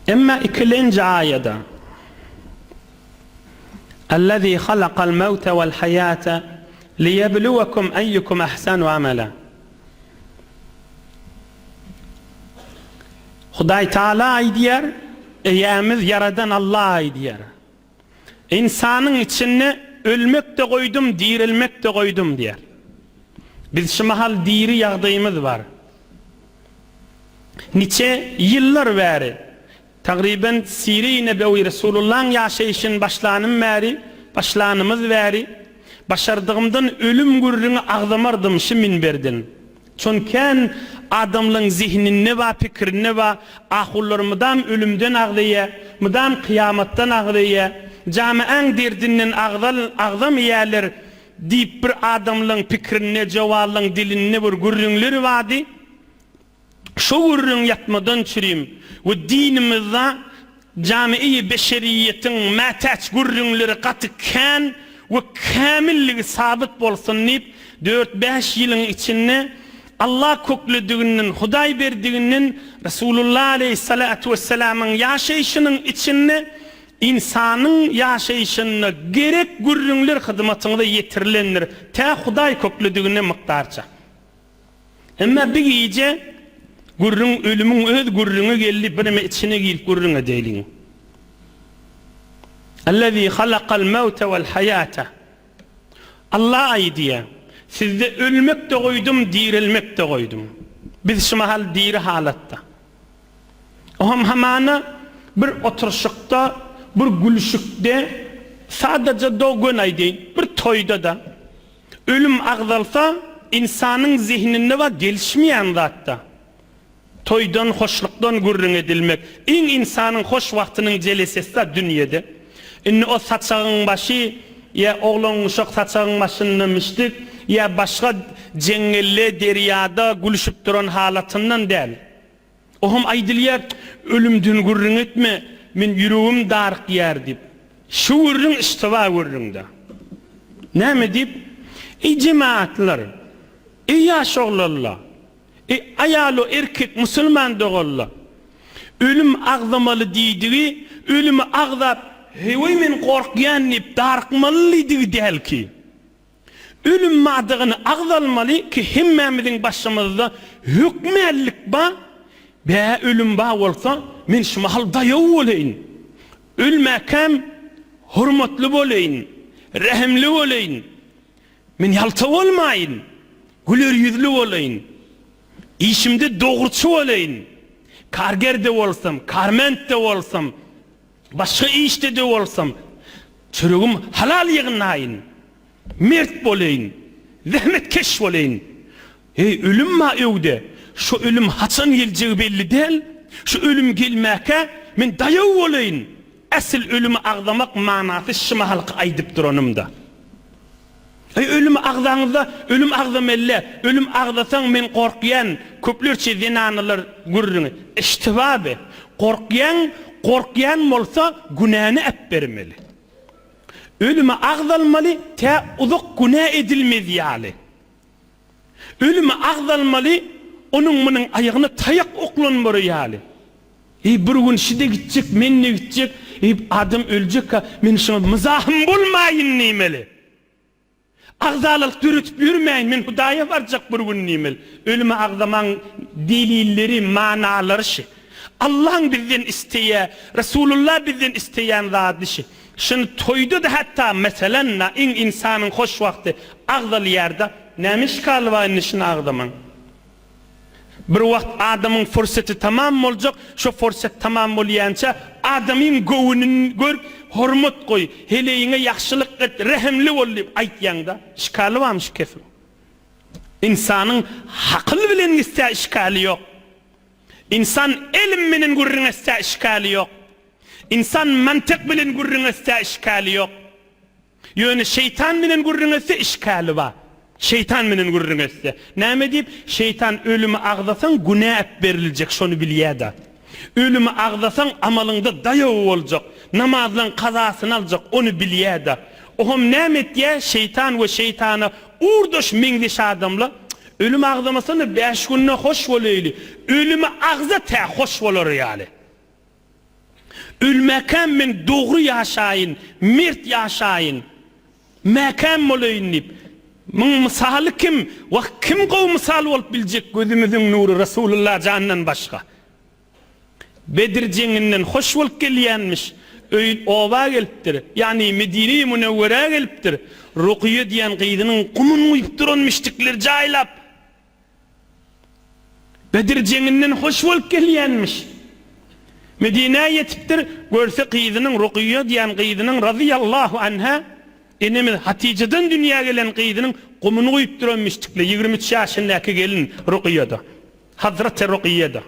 Emma ikilenji aýada, Ellezî halakal mewte vel hayâte liyebluvekum eyyukum ahsanu amela. Hudaý Taala aýdýar, Eýämiz Ýaradan Allah aýdýar. Ynsanyň içinde ölmek-de goýdum, dirilmek-de goýdum diýýär. Biz şu mahal diri ýagdaýymyz bar. Niçe ýyllar bäri, tagryban Sire-i Nebewi Resulullahyň ýaşaýşyny başlanym bäri, başlanymyz bäri, başardygymdan ölüm gürrüňi agzamardym şu minberden. Çon kän adamlaň zehninde ba, pikirinde ba, ahullar mydam ölümden agzaýa, mydam kyýamatdan agzaýa, jamaäň derdinden agzal, agzamaýalar diýip bir adamlaň pikirinde, jowallaň dilinde bir gürrüňleri bady. Şo gürrüň ýatmadan çürim we dinimizde jami'i beşeriýetiň mätäç gürrüňleri gaty kän we kämilligi sabyt bolsun diýip, dört-bäş ýylyň içinde Allah köklediginden, Hudaý berdiginden Resulullah aleýhissalatu wessalamyň ýaşaýşynyň içinde ynsanyň ýaşaýşynda gerek gürrüňler hyzmatyňyza ýetirilendir, tä Hudaý kökledigine mukdarça. Emma bir gije gürrüň ölümiň öz gürrüňi geldi, bireme içine girip gürrüň edeýliň. Ellezî halakal mewte vel haýate. Allah aýdýar, Sizde ölmek-de goýdum, direlmek-de goýdum. Biz şu mahal diri halatda. Oňam hamana bir oturyşykda, bir gülüşikde, sadaja do göni aýdaýyn, bir toýda-da. Ölüm agzalsa, ynsanyň zehninde bar gelişmeýän zatda. Toýdan, hoşlukdan gürrüň edilmek, iň ynsanyň hoş wagtynyň jelesesi-da dünýede. Indi o saçagyň başy, ýa oglan-uşak saçagyň başynda mişdik, ýa başga jeňňelde, derýada gülüşip duran halatyndan däl. Oňam aýdylýar, Ölümden gürrüň etme, men ýüregim darykýar diýip. Şu gürrüň iştiba gürrüňdä. Näme diýip? Eý jemagatlar! Eý ýaş oglanlar! Eý aýal-u erkek musulman doganlar! Ölüm agzamaly diýdigi, ölümi agzap, Heý-weý men gorkýan diýip darykmaly diýdigi däl ki. Ölüm madygyny agzalmaly ki hemmämiziň başymyzda hökmänlik ba, bä ölüm ba bolsa men şu mahal daýaw boleýin. Ölmäkäm hormatly boleýin, rähimli boleýin. Men ýalta bolmaýyn, güler ýüzli boleýin. Işimde dogruçy boleýin. Karger-de bolsam, karment-de bolsam, Başga işde-de bolsam, çöregim halal ýygnaýyn, mert bolaýyn, zähmetkeş bolaýyn. Eý, ölüm bar öwde, şo ölüm haçan geljegi belli däl, şo ölüm gelmäkä men daýaw bolaýyn. Äsl ölümi agzamak manasy şy mahalky aýdyp duranymda. Eý ölüm agzaňyzda ölüm agzamelle ölüm agzasaň men gorkýan köplerçe zenanalar gürrüňi iştiba be gorkýaň gorkýan bolsa günäni äpbermeli ölümi agzalmaly tä uzak günä edilmez ýaly ölümi agzalmaly onuň munuň aýagyna taýak oklan bory ýaly eý bir gün şide gitjek mende gitjek eý adam öljekka men şuňa myzahym bolmaýyn diýmeli. Agzalalyk döredip ýörmäýin, men Hudaýa barjak bir gün diýmeli. Ölümi agzamaň delilleri, manalary şi. Allaň bizden isleýä, Resulullah bizden isleýän zady şi. Şuny toýda-da hatda, meselem-da, iň ynsanyň hoş wagty agzalýar-da, näme işgali bar indi şuny agzamaň? Bir wagt adamyň furseti tamam boljak, şo furset tamam bolýança adamyň göwnüni gör, hormat goý, heleýiňe ýagşylyk et, rehimli bol diýip aýtýaňda, işgali barmy şu kesiň? Ynsanyň hakyl bilen gitse işgali ýok. Ynsan elm bilen gürrüň etse işgali ýok. Ynsan mantyk bilen gürrüň etse işgali ýok. Ýöne şeýtan bilen gürrüň etse işgäli bar. Şeýtan bilen gürrüň etse. Näme diýip, şeýtan ölümi agzasaň günä äpberiljek şony bilýäda. Ölümi agzasaň amalyňda daýaw boljak, namazlaň kazasyny aljak ony bilýäda. Oham näme etýä şeýtan we şeýtana ugurdaş meňzeş adamla, ölüm agzamasana bäş günde hoş boleýli, ölümi agza tä hoş bolar ýaly. Ölmäkäm men dogry ýaşaýyn, mert ýaşaýyn, mäkäm bolaýyn diýip. Muň mysaly kim? Wah, kim gowy mysal bolup biljek gözümiziň nury Resulullah jandan başga? Bedir jeňinden hoş bolup gelýänmiş. Öý, oba gelipdir. Ýagny Medine-i Münewwerä gelipdir. Rukyýe diýen gyzynyň gumuny guýup duran müşdikler jaýlap. Bedir jeňinden hoş bolup gelýänmiş. Medinä ýetipdir, görse gyzynyň Rukyýe diýen gyzynyň razyýallahu anha, enemiz Hatyjadan dünýä gelen gyzynyň gumuny guýup duran müşdikler, 23 ýaşyndaky gelin Rukyýe-de. Hazreti Rukyýe-de.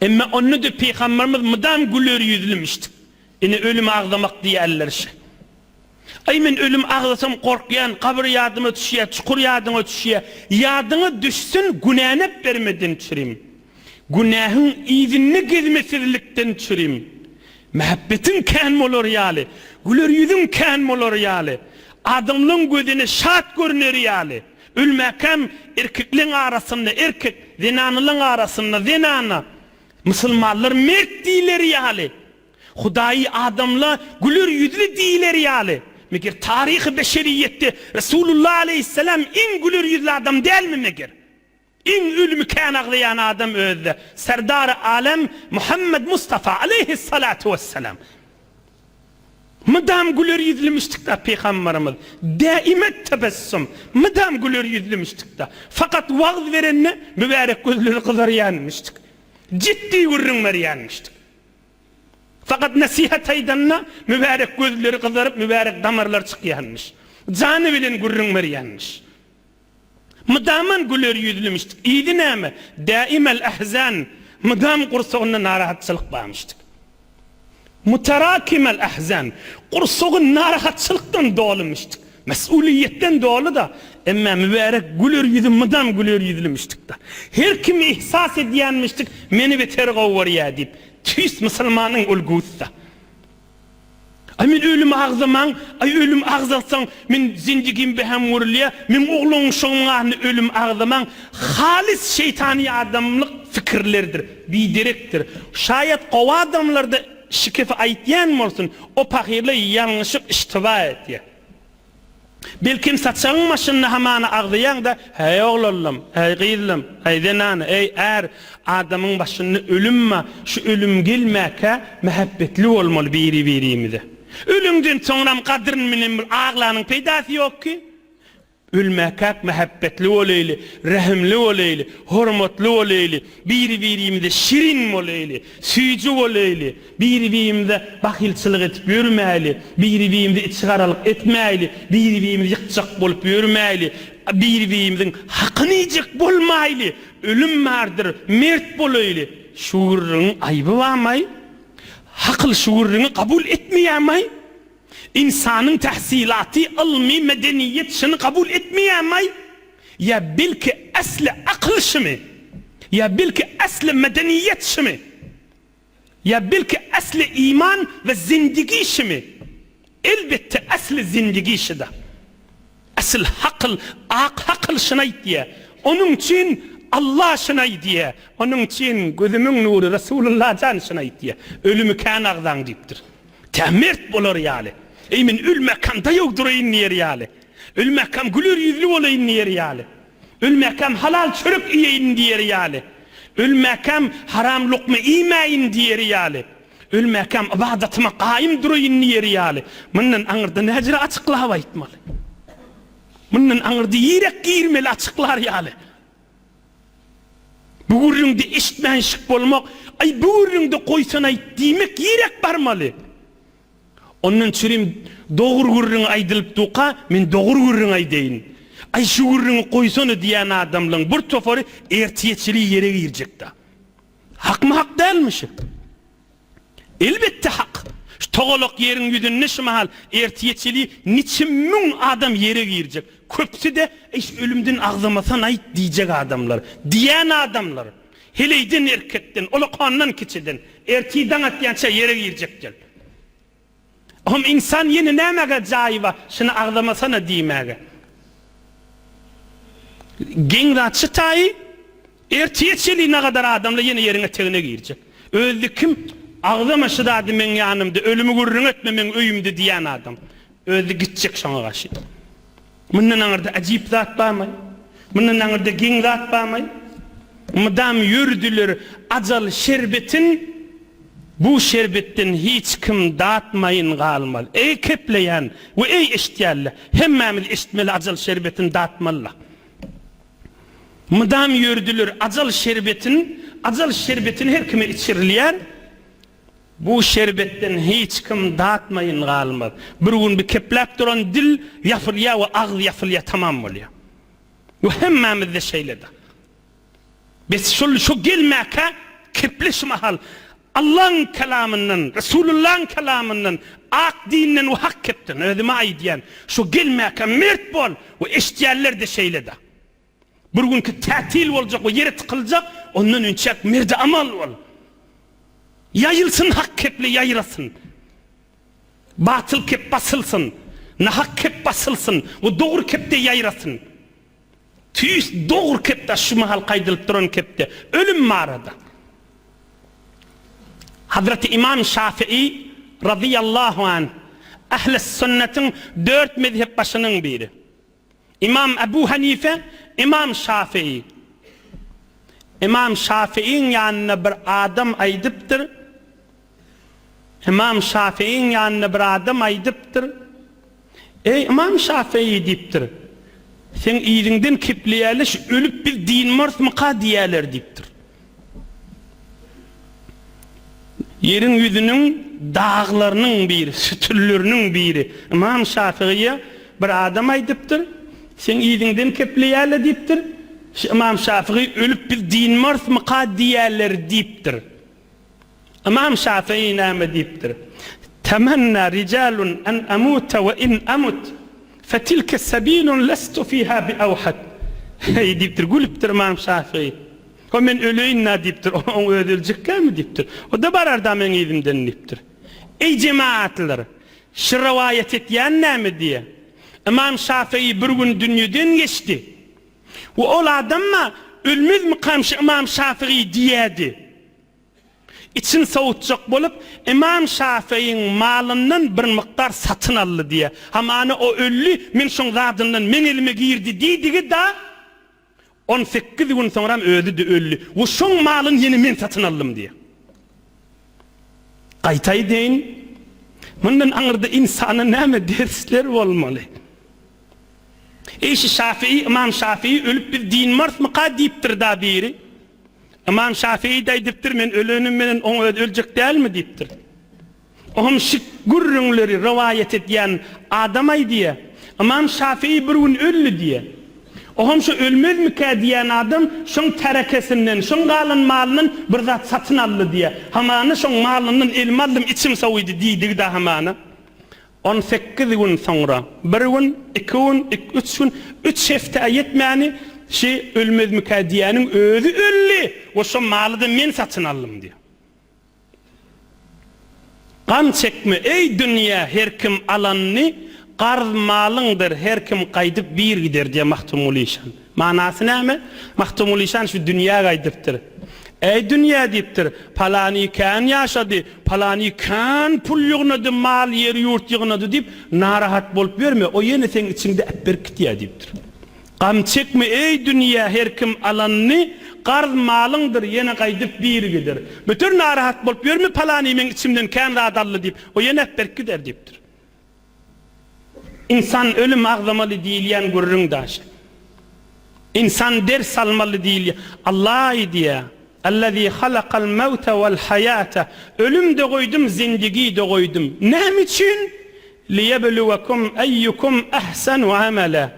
Emma onda-da pygamberimiz mydam güler ýüzlümişdi. Ine ölüm agzamak diýýärler şe. Aý men ölüm agzasam gorkýan, gabyr ýadyma düşýär, çukur ýadyňa düşýär. Ýadyňa düşsün günänep bermeden çürim. Günähiň yzynda gezmesizlikden çürim. Mähebbetiň kän bolar ýaly, güler ýüzüň kän bolar ýaly, adamlaň gözüne şat görner ýaly. Ölmäkäm erkekleň arasynda erkek, zenanalaň arasynda zenana, musulmanlar mert diýleri ýaly, Hudaýy adamla güler ýüzli diýleri ýaly, meger taryhy beşeriýetde Resulullah aleýhissalam iň güler ýüzli adam dälmi meger? Iň ölümi kän agzaýan adam özde Serdary alem Muhammed Mustafa aleýhissalatu wessalam. Mydam güler ýüzlümişdik-da pygambarymyz. Däimet tebessum. Mydam güler ýüzlümişdik-da. Fakat wagyz berende mübärek gözleri gyzarýanmyşdyk. Jiddi gürrüň berýänmişdik. Fakat nesihat aýdanda mübärek gözleri gyzaryp mübärek damarlary çykýanmyş. Jany bilen gürrüň berýänmiş. Mydaman güler ýüzlümişdik. Yzy näme? Däimel ähzän, mydam gursagynda narahatçylyk barmyşdyk. Mutarakimel ähzän, gursagy narahatçylykdan dolumyşdyk. Mes'uliýetden doly-da, emma mübärek güler ýüzi mydam güler ýüzlümişdik-de. Her kim ihsas edýänmişdik, meni beter gowy görýär diýip. Tüýs musulmanyň ulgusy-da. Aý men ölüm agzamaň, aý ölüm agzalsaň men zindigim beham görülýä, meň ogluň şoň adyny ölüm agzamaň halys şeýtany adamlyk pikirlerdir, biderekdir. Şaýat gowy adamlarda şikefi aýtýan bolsun, o pahyrlar ýalňyşyp iştiba etýä. Belkem saçagyň başynda hamana agzaýaň-da, Häý oglanlam, häý gyzlam, häý zenan, eý är, adamyň başynda ölüm bar, şu ölüm gelmäkä mähebbetli bolmaly biri-birimize. Öleňden soňram gadyryn bilen bir aglanyň peýdasy ýok ki. Ölmäkäk mähebbetli bolaýly, rehimli bolaýly, hormatly bolaýly, biri-birimize şirin bolaýly, süýji bolaýly, biri-birimize bahylçylyk edip ýörmäýli, biri-birimize içigaralyk etmäýli, biri-birimizi ýykjak bolup ýörmäýli, biri-birimiziň hakyny iýjek bolmaýly, ölüm bardyr, mert bolaýly. Şu gürrüňiň aýby barmaý? Hakyl şu gürrüňi kabul etmeýärmaý? Ynsanyň tähsilaty, ylmy, medeniýet şuny kabul etmeýärmaý? Ýa belki äsli akyl şumy? Ýa belki äsli medeniýet şumy? Ýa belki äsli iman we zindigi şumy? Elbetde äsli zindigi şuda. Asyl hakyl, ak hakyl şuny aýtýar. Onuň üçin Allah şuny aýdýar. Onuň üçin gözümiň nury Resulullah jan şuny aýtýar. Ölümi kän agzaň diýipdir. Tä mert bolar ýaly. Eý men ölmäkäm daýaw duraýyn diýer ýaly. Ölmäkäm güler ýüzli bolaýyn diýer ýaly. Ölmäkäm halal çörek iýeýin diýer ýaly. Ölmäkäm haram lukma iýmäýin diýer ýaly. Ölmäkäm ybadatyma gaýym duraýyn diýeri ýaly, mundan aňyrda näjüre açyklap aýtmaly? Mundan aňyrda ýerek girmeli açyklar ýaly? Bu gürrüňde eşitmänşik bolmak, aý bu gürrüňde goýsanaýt diýmek ýerek barmaly? Ondan çürim dogry gürrüň aýdylyp duka, men dogry gürrüň aýdaýyn. Aý şu gürrüňi goýsana diýen adamlaň bir topary ertiýeçili ýere girjekda. Hakmy hak dälmi şu? Elbetde hak. Şu togalak ýeriň ýüzünde şu mahal ertir çeli niçe müň adam ýere girjek. Köpüsi-de eý şu ölümden agzamasan-aýt diýjek adamlar. Diýen adamlar. Heleýden erkekden, ulakandan kiçiden. Ertir daň atýança ýere girjekler. Hom ynsan ýene nämäge jaýy bar, şuny agzamasana diýmäge. Geň zat şu taýy, ertire çenli nagadar adamlar ýene ýeriň etegine girjek. Özi kim? Agzama şu zady meň ýanymda, ölümi gürrüň etme meň öýümde diýýän adam. Özi gitjek şoňa garşy. Mundan aňyrda ajyp zat barmy? Mundan aňyrda geň zat barmy? Mydam ýördüler ajal şerbetin, Bu şerbetden hiç kim datmaýyn galmaz. Eý kepleýän we eý eşitýänler, hemmämiz eşitmeli ajal şerbetini datmalyda. Mydam ýördüler ajal şerbetin, ajal şerbetini her kime içirilýär. Bu şerbetden hiç kim datmaýyn galmaz. Bir gün bir kepläp duran dil ýapylýar we agyz ýapylýar tamam bolýar. We hemmämizde şeýlede. Bes şol şo gelmäkä keple şu mahal Allaň kelamyndan, Resulullaň kelamyndan, ak dinden we hak kepden özüme aýdýan şo gelmäkä mert bol we eşitýänlerde şeýlede. Bir günki tätil boljak we ýere tykyljak, ondan önçäk merdi amal bol. Ýaýylsyn hak keple ýaýrasyn. Batyl kep basylsyn. Nahak kep basylsyn we dogry kepde ýaýrasyn. Tüýs dogry kepde şu mahal gaýdylyp duran kepde ölüm barada. Hazreti Imam Şafii razyýallahu anh Ähli sünnetiň dört mezhepbaşynyň biri. Ymam Ebu Hanife, Ymam Şafii. Ymam Şafiiň ýanynda bir adam aýdypdyr, Ymam Şafiiň ýanynda bir adam aýdypdyr, Eý, Ymam Şafii diýipdir, seň yzyňdan kepleýärler, şu ölüp biz dynmarysmyka diýýärler diýipdir. Ýeriň ýüzüniň daglarynyň biri, sütünleriniň biri Ymam Şafygyýa bir adam aýdypdyr, Seň yzyňdan kepleýärler diýipdir. Şu Ymam Şafygy ölüp biz dynmarysmyka diýýärler diýipdir. Ymam Şafygy näme diýipdir? Temenna rijalun an amuta we in amut, fetilke sebilun lestu fiha bi awhad. Heý diýipdir, gülüpdir Ymam Şafygy. Ho men öleýin-dä diýipdir, oň özi öljekkämi diýipdir. O-da barar-da meň yzymdan diýipdir. Eý jemagatlar, şy rowaýat etýän näme diýýär? Ymam Şafygy bir gün dünýeden geçdi. We ol adam-a ölmezmikam şy Ymam Şafygy diýýärdi. Içini sowutjak bolup, Ymam Şafygyň malyndan bir mukdar satyn aldy diýýär. Hamana o öldi, men şoň zadyndan meň elime girdi diýdigi-da, 18 gün soňram özi-de öldi we şoň malyny ýene men satyn aldym diýýär. Gaýta aýdaýyn, mundan aňyrda ynsana näme dersler bolmaly? Eý şu Şafii, Ymam Şafii ölüp biz dynmarysmyka diýipdir-da biri. Ymam Şafii-de aýdypdyr, men ölenim menen oň özi öljek dälmi diýipdir. Oňam şik gürrüňleri rowaýat edýän adam aýdýa, Ymam Şafii bir gün öldi diýýä. Oňam şo ölmezmikä diýýän adam şoň tärekesinden, şoň galan malyndan bir zat satyn aldy diýýä. Hamana şoň malyndan elime aldym, içim sowydy diýdigi-dä hamana. 18 gün soňra, bir gün, iki gün, ik, üç gün, üç hepdä ýetmäni şi ölmezmikä diýýäniň özi öldi we şo maly-da men satyn aldym diýýä. Gam çekme, eý dünýä, her kim alanyny, garz malyňdyr, her kim gaýdyp bir gider diýýär Magtymguly işan. Manasy näme? Magtymguly işan şu dünýä gaýdypdyr. Eý dünýä diýipdir, palany kän ýaşady, palany kän pul ýygnady, mal, ýer-ýurt ýygnady diýip, narahat bolup ýörme, o ýene seň içiňde äpberip gitýär diýipdir. Gam çekme, eý, dünýä, her kim alanyny, garz malyňdyr, ýene gaýdyp biri gider. Beter narahat bolup ýörme, palany meň içimden kän zat aldy diýip, o ýene äpberip gider diýipdir. Ynsan ölüm agzamaly diýilýän gürrüň daşy. Ynsan ders almaly diýilýär. Alla aýdýar, Allazi halakal mewte wal haýate, Ölüm-de goýdum, zindigi-de goýdum. Näme üçin? Liýebluwekum eýýukum ehsenu amela.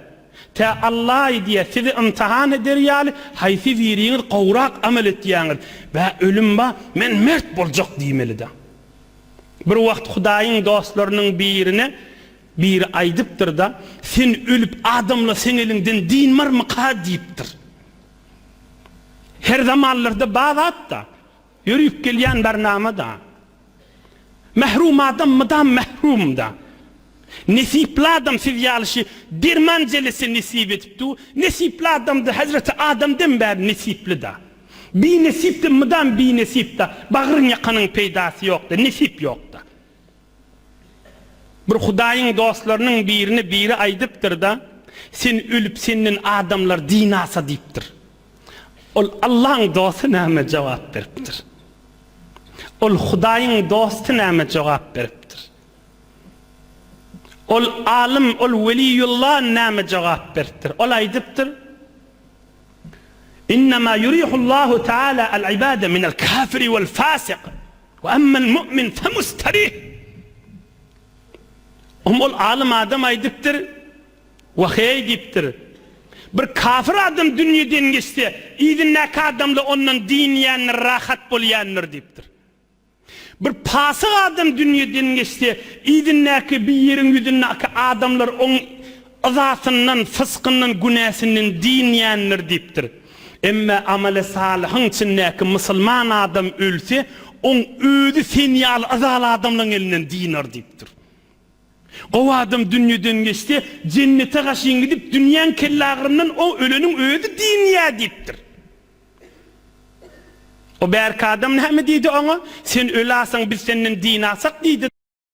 Tä Alla aýdýar, sizi ymtahan eder ýaly, haýsy biriňiz gowrak amal etýäňiz? Bä, ölüm ba, men mert boljak diýmeli-dä. Bir wagt Hudaýyň dostlarynyň birine biri aýdypdyr-da, Sen ölüp, adamlar seň eliňden dynmarmyka diýipdir. Her zamanlarda ba zat-da, ýörüp gelýän barnama-da. Mährum adam mydam mährumda. Nesipli adam siz ýaly şi derman jelese nesip edip dur. Nesipli adamda Hezreti Adamdan bäri nesiplida. Binesipde mydam binesipda, bagryň ýakanyň peýdasy ýokda, nesip ýokda. Bir Hudaýyň dostlarynyň birine biri aýdypdyr-da, Sen ölüp senden adamlar dynasa diýipdir. Ol Allaň dosty näme jogap beripdir? Ol Hudaýyň dosty näme jogap beripdir? Ol alym, ol weliýullah näme jogap beripdir? Ol aýdypdyr, Innema yurihullahu taala al-ibade minel kafiri wel fasik, we emmel mu'min femustarih. Ohm ol alym adam aýdypdyr, Waheý diýipdir, Bir kafir adam dünýeden geçse, yzyndaky adamlar ondan dynýandyr, rahat bolýandyr diýipdir. Bir pasyk adam dünýeden geçse, yzyndaky bir ýeriň ýüzündäki adamlar oň yzasyndan, fyskyndan, günäsinden dynýandyr diýipdir. Emme ameli salyhyň içindäki musulman adam ölse, oň özi sen ýaly yzaly adamlaryň elinden dynar diýipdir. Gowy adam dünýeden geçse, jennete gaşyn gidip, dünýäň kellagryndan o öleniň özi dynýar diýipdir. O bärki adam näme diýdi oňa? Sen ölasaň biz senden dynasak diýdi.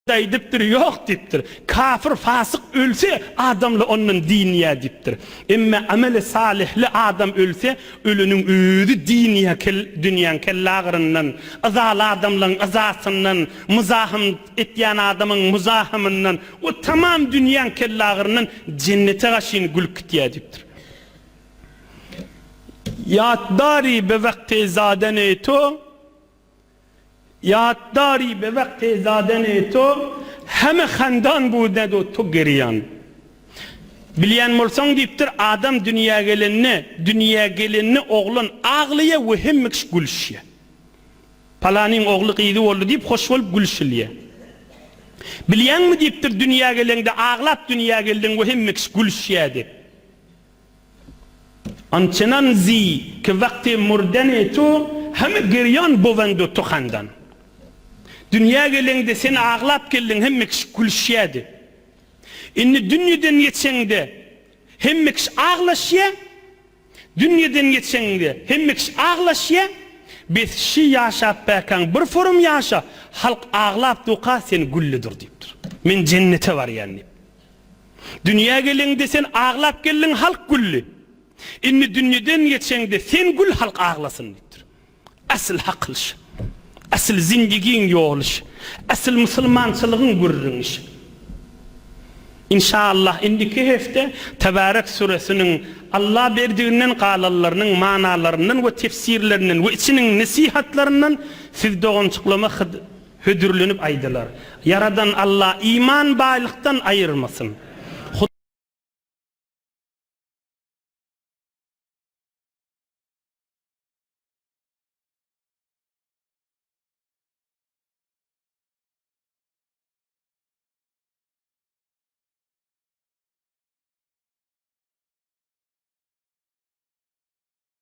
Aýdypdyr, ýok diýipdir. Kafir, fasyk ölse adamlar ondan dynýar diýipdir. Emme ameli salyhly adam ölse, öleniň özi dynýar kel dünýäň kellagyryndan, yzaly adamlaň yzasyndan, muzahym etýän adamyň muzahymyndan, o tamam dünýäň kellagyryndan jennete gaşyn gülüp gitýär diýipdir. Ýat dari be wagty zadeni to Ýat dari be wagty zadeni to Heme handan budned-u to geriýan. Bilýän bolsaň diýipdir, adam dünýä gelende, dünýä gelende oglan aglaýa we hemme kişi gülüşýä. Palanyň ogly gyzy boldy diýip hoş bolup gülüşilýä. Bilýäňmi diýipdir, dünýä geleňde aglap dünýä geldiň we hemme kişi gülüşýädi. Ançenan zi ki wagty murdeni tu heme girýan bowendu tu handan. Dünýä geleňde sen aglap geldiň hemme kişi gülüşýädi. Indi dünýeden geçeňde hemme kişi aglaşýa, dünýeden geçeňde hemme kişi aglaşýa, bes şi ýaşap bäkäň bir forum ýaşa, halk aglap duka sen gülli dur diýipdir. Men jennete barýan diýip. Dünýä geleňde sen aglap geldiň halk güldi. Indi dünýeden geçeňde sen gül halk aglasyn diýipdir. Asyl hakyl şy. Asyl zindigiň ýoly şy. Asyl musulmançylygyň gürrüňi şy. Inşallah indiki hepde Tebarek süresiniň Allah berdiginden galanlarynyň manalaryndan we tefsirlerinden we içiniň nesihatlaryndan siz dogançyklama Hödürlenip aýdylar. Ýaradan Alla iman baýlykdan aýyrmasyn.